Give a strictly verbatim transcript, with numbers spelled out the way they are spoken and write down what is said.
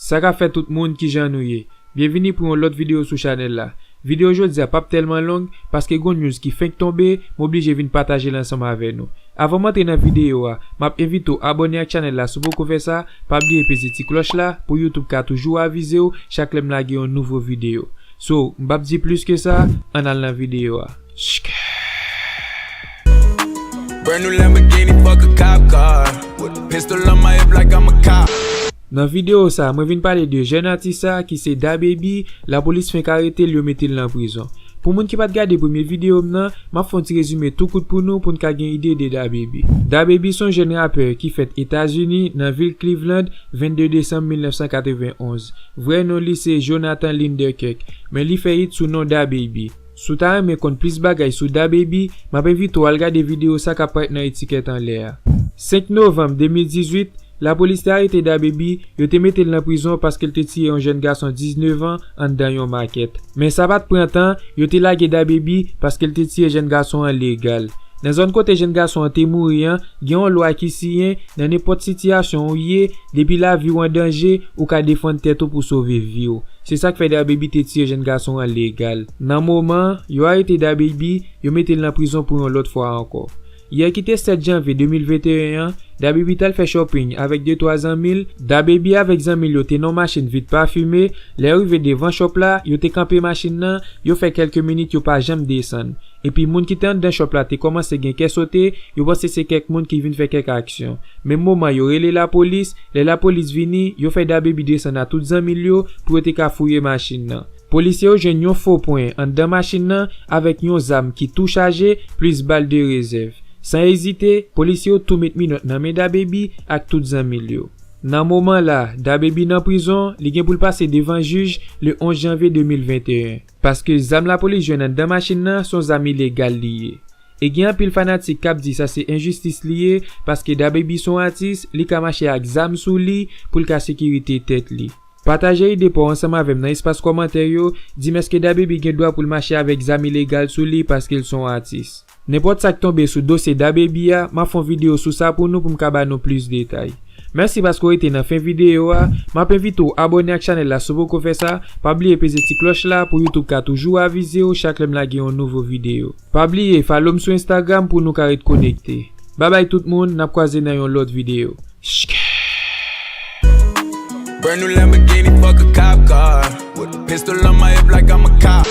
Sa k ap fèt tout moun, kijan nou ye? Byenvini pou yon lòt videyo sou chanèl la. Videyo jodi a p ap tèlman long, paske gon news ki fenk tonbe, m oblije vin pataje l ansanm avè nou. Avan m antre nan videyo a, m ap envite w abòne ak chanèl la si w poko fè sa, pa bliye peze ti klòch la pou YouTube ka toujou avize w chak lè m lage yon nouvo videyo. So, m p ap di plis ke sa, ann al nan videyo a. Brand new Lamborghini, fuck a cop car. With a pistol on my hip like I'm a cop. Nan videyo sa, mwen vin pale de jèn atis sa ki se DaBaby, lapolis fenk arete l, yo mete l nan prizon. Pou moun ki pa t gade premye videyo m nan, m ap fè yon ti rezime tou kout pou nou pou n ka gen ide de DaBaby. DaBaby se yon jèn rapè ki fèt Etazini, nan vil Cleveland, vennde desanm mil nèf san katrevenn onz. Vrè non li se Jonathan Linderkirk, men li fè hit sou non DaBaby. Si w ta renmen konn plis bagay sou DaBaby, m ap envite w al gade videyo sa k ap parèt nan etikèt anlè a. Senk novanm de mil dizuit, lapolis te arete DaBaby, yo te mete l nan prizon paske l te tiye yon jèn gason diznèf an anndan yon makèt. Men sa pa t pran tan, yo te lage DaBaby paske l te tiye jèn gason an legal. Nan zòn kote jèn gason an te mouri an, gen yon lwa ki siyen, nan nenpòt sitiyasyon ou ye, depi lavi w an danje, ou ka defann tèt ou pou sove vi w. Se sa k fè DaBaby te tiye jèn gason an legal. Nan moman yo arete DaBaby, yo mete l nan prizon pou yon lòt fwa ankò. Yè ki te sèt janvye de mil venteyen an, DaBaby t al fè shopping avèk de twa zanmi l. DaBaby avèk zanmi l yo te nan yon machin vit pafime. Lè yo rive devan shop la, yo te kanpe machin nan, yo fè kèlke minit yo pa janm desann. Epi moun ki te anndan shop la te kòmanse gen kè sote, yo panse se kèk moun ki vin fè kèk aksyon. Menm moman yo rele lapolis, lè lapolis vini, yo fè DaBaby desann a tout zanmi l yo pou yo te ka fouye machin nan. Polisye yo jwenn yon fo pwen anndan machin nan avèk yon zam ki tou chaje, plis bal de rezèv. San ezite, polisye yo tou met minòt nan men DaBaby ak tout zanmi l yo. Nan moman la, DaBaby nan prizon, li gen pou l pase devan jij le onz janvye de mil venteyen. Paske zam lapolis jwenn anndan machin nan se yon zam ilegal li ye. E gen anpil fanatik k ap di sa se enjistis li ye, paske DaBaby se yon atis, li ka mache ak zam sou li pou l ka sekirite tèt li. Pataje ide pa w ansanm avè m nan espas kòmantè yo, di m èske DaBaby gen dwa pou l mache avèk zam ilegal sou li paske l se yon atis. Nenpòt sa k tonbe sou dosye DaBaby a, m ap fè yon videyo sou sa pou nou pou m ka ba nou plis detay. Mèsi paske w rete nan fen videyo a. M ap envite w abòne ak chanèl la si w poko fè sa. Pa bliye peze ti klòch la pou YouTube ka toujou avize w chak lè m lage yon nouvo videyo. Pa bliye follow m sou Instagram pou nou ka ret konekte. Babay tout moun, n ap kwaze nan yon lòt videyo. Brand new Lamborghini, fuck a cop car. With a pistol on my hip like I'm a cop.